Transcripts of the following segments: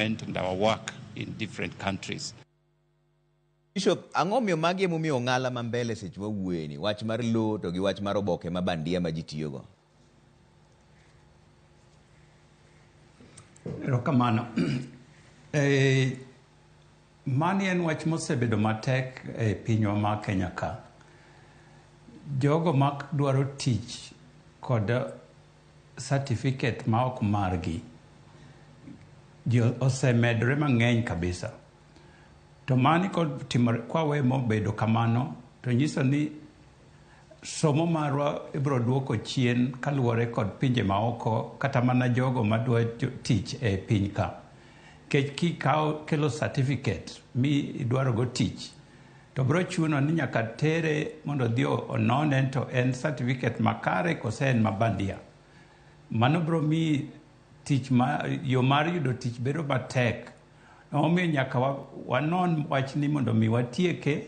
And our work in different countries. Bishop, ang'o miyo magi emomiyo ong'ala ma mbele seche wawuoyeni? Wach mar lowo to gi wach mar oboke ma bandia ma ji tiyogo. Erokamano. Mani en wach mosebedo matek e pinywa ma Kenya ka. Jogo ma dwaro tich kod certificate ma ok margi ji osemedore mang'eny kabisa. To mani kotimore kwawe mobedo kamano to nyiso ni somo marwa ibiro duoko chien kaluwore kod pinje maoko kata mana jogo madwa tich e piny ka. Nikech kikawo kelo certificate mi idwarogo tich to biro chuno ni nyaka tere mondo odhi onone to en certificate makare kose en mabandia. Mano biro miyi tich ma yo mar yudo tich bedo matek. Omiyo nyaka wanon wachni mondo mi watieke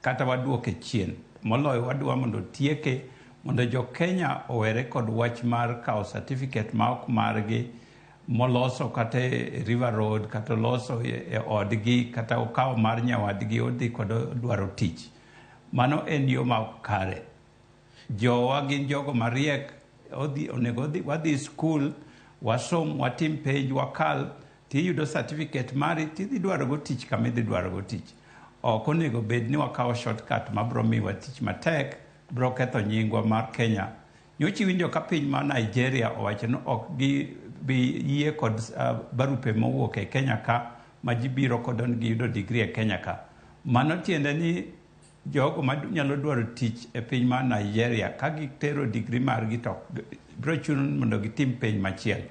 kata waduoke chien. Moloyo wadwa mondo tieke mondo jo Kenya owere kod wach mar kawo certificate ma ok margi moloso kata e River Road kata oloso e odgi kata okawo mar nyawadgi odhi kod dwaro tich. Mano en yo ma ok kare. Jowa gin jogo mariek, odhi onego odhi wadhi skul, wasom, watim penj, wakal, tiyudo certificate mari tidhi dwarogo tich kama idhi dwarogo tich. Ok onego bed ni wakawo shortcut mabiro miwa tich matek, biro ketho nyingwa mar Kenya. Nyocha iwinjo ka piny mar Nigeria owacho ni ok gi bi yie kod barupe mowuok e Kenya ka ma ji biro kodo ni giyudo degree e Kenya ka. Mano tiende ni jogo manyalo dwaro tich e piny mar Nigeria ka gitero degree margi to biro chuno ni mondo gitim penj machielo.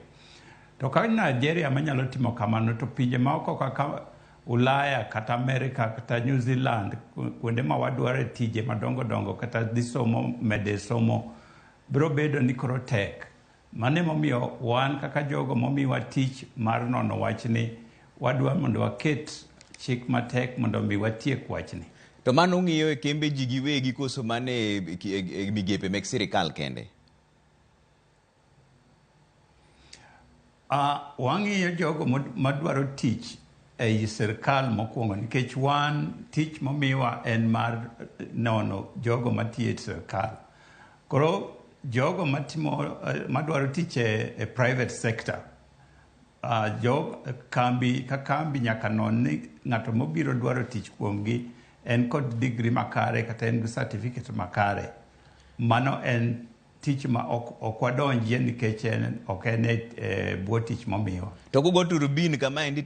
To ka Nigeria manyalo timo kamano to pinje maoko kaka Ulaya kata Amerika kata New Zealand kuonde ma wadware tije madongo dongo kata dhi somo mede somo biro bedo ni koro tek. Mano emomiyo wan kaka jogo momiwa tich mar nono wachni wadwa mondo waket chik matek mondo mi watiek wachni. To mano ung'iyo e kembe ji giwegi koso mano e migepe mek sirikal kende? Wang'iyo jogo madwaro tich ei sirkal mokwongo nikech wan tich momiwa en mar nono jogo matiyo e sirkal. Koro jogo matimo madwaro tich e private sector kambi ka kambi nyaka non ni ng'ato mobiro dwaro tich kuomgi en kod degree makare kata en gi certificate makare. Mano en tich ma ok wadonjie nikech en ok en e bwo tich momiwa. To kugo turubin kamaendi.